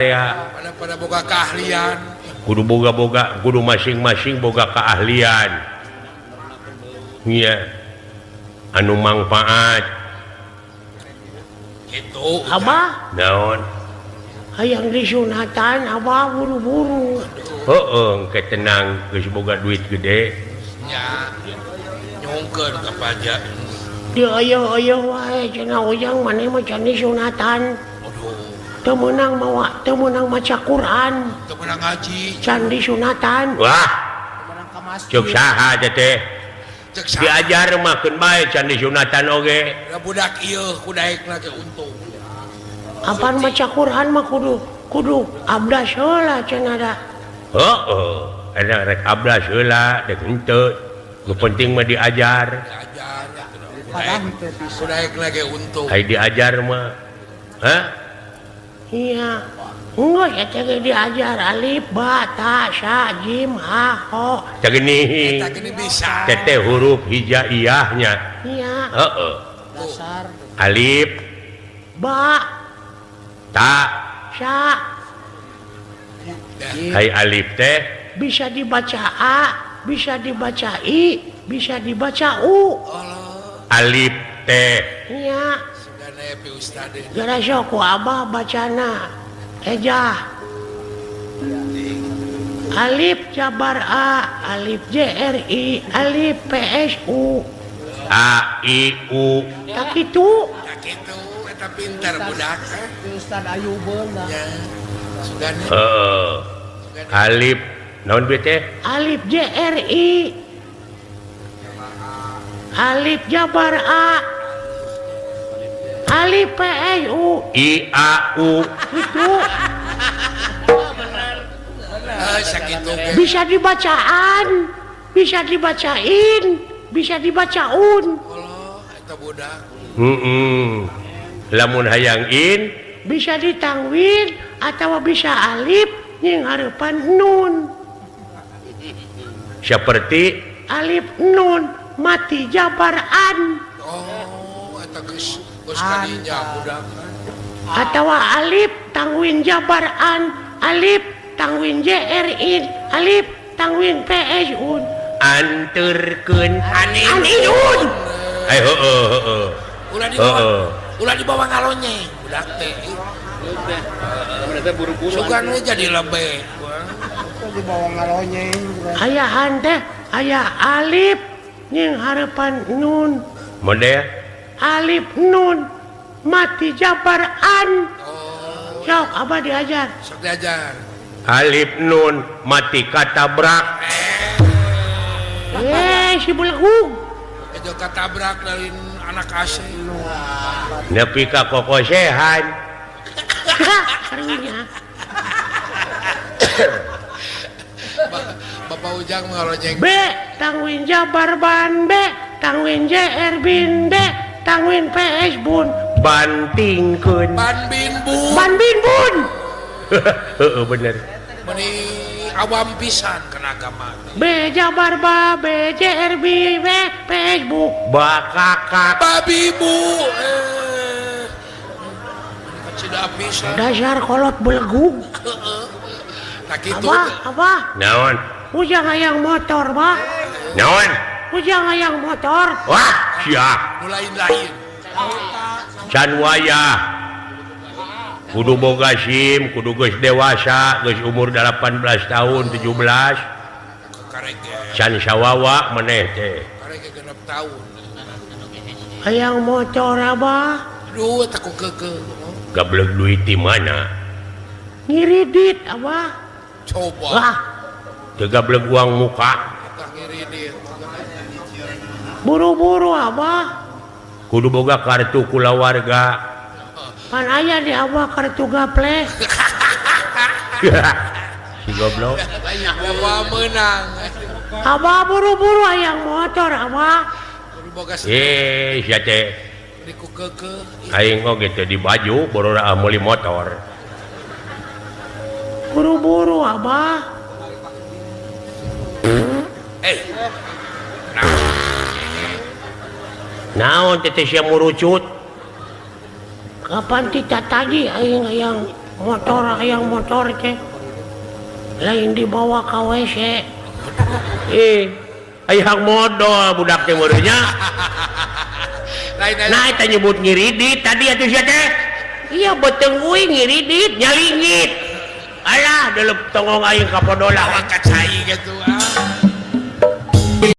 Ya. Pada pada boga keahlian. Kudu boga-boga, kudu masing-masing boga keahlian. Iya. Anu mangfaat. Gitu. Abah, Naon? Hayang disunatan abah buru-buru. Heeh, engke tenang geus boga duit gede. Nya. Nyungkeun ka pajak. Di ayo-ayo wae cenah Ujang maneh mah can disunatan. Aduh, Teu meunang mawa, teu meunang maca Quran, teu meunang ngaji. Can disunatan. Wah, Menang ka masjid. Cuk saha teh teh? Cek saha? Diajar mah keun bae can disunatan oge. Da budak ieu ku daekna ge untung. Apaan maca Quran mah kudu kudu abdas heula cenah da. Heeh, eta rek abdas heula dek henteu. Nu penting mah diajar. Diajar atuh. Padahal teu bisa. Ku daekna ge untung. Ai diajar mah. Hah? Iya. Enggeus eta ge diajar alif ba ta sa jim ha ho. Tah gini. Eta gini bisa. Teteh huruf hijaiyahnya. Iya. Heeh. Dasar. Alif ba ta sa. Hai alif teh bisa dibaca a, bisa dibaca i, bisa dibaca u. Allah. Alif teh. Iya. Sugana pi ustad. Gara sok ku abah bacana ejah. Alif jabar a, alif J R I, alif P S U. A I U. Tak kitu. Tak kitu eta pintar budak. Ti Ustad Ayubeun dah. Ya. Sugana. Heeh. Alif naon be teh? Alif J R I. Alif jabar a. Alif P S U. I A U. Gitu. Sakitu ge. Bisa dibacaan, bisa dibacain, bisa dibacaun. Allah, eta budak. Heeh. Lamun hayang in bisa ditangwin atau bisa alif jeung hareupan nun. Seperti alif nun mati jabar an. Oh, eta geus geus kadinya budak. Atawa alif tangwin jabar an, alif tangwin J R I, alif tangwin P S un. Anterkeun Anin. Anin. Ai heueuh heueuh. Ulah dibawa. Heeh. Ulah dibawa ngalonyeng budak teh. Sugan we jadi lebe. Dibawa ngalonyeng. Ayahan teh aya alif jeung hareupan nun. Model alif nun mati jabar an. Oh. Sok abah diajar. Sok diajar. Alif nun mati katabrak. Si belegug. Itu katabrak dari anak asing. Nepi ka kokosehan. Karunya. Bapak Ujang ngalonyeng. B tangwin jabar ban B tangwin J R bin D tangwin P S bun. Bantingkeun. Ban bin bun. Ban bin bun. Heeh bener. Meni awam pisan kana agama. B jabar ba B J R B B P S bu. Bakakak. Babi bu. Cida pisan. Dasar kolot belegug. Heeh. Tak kitu. Abah, abah. Naon? Ujang hayang motor, bah. Naon? Ujang hayang motor. Wah, siap. Nu lain-lain. Can wayah. Kudu boga SIM, kudu geus dewasa, geus umur 18 tahun, 17. Karege. Can sawawa maneh teh. Karege 6 tahun. Hayang motor, abah. Aduh, eta ku keukeuh. Gablek duit di mana? Ngiridit, abah. Coba. Wah. Teu gablek uang muka. Eta ngiridit. Buru-buru, abah. Kudu boga kartu kulawarga. Pan aya di abah kartu gaple. Si goblok. Abah meunang. Abah buru-buru hayang motor, abah. Kudu boga sia teh. Di ku keukeuh. Aing oge teh di baju borora meuli motor. Buru-buru, abah. Naon teh sia murucut? Kapan kita tadi aing hayang Motor hayang motor teh lain dibawa ka WC. Eh, hayang modol budak teh meureunnya. Lain. Nah, eta nyebut ngiridit tadi atuh sia teh. Iya, beuteung uing ngiridit nyalingit. Alah, delep tongong aing ka podolah. Awak kacai gitu ah.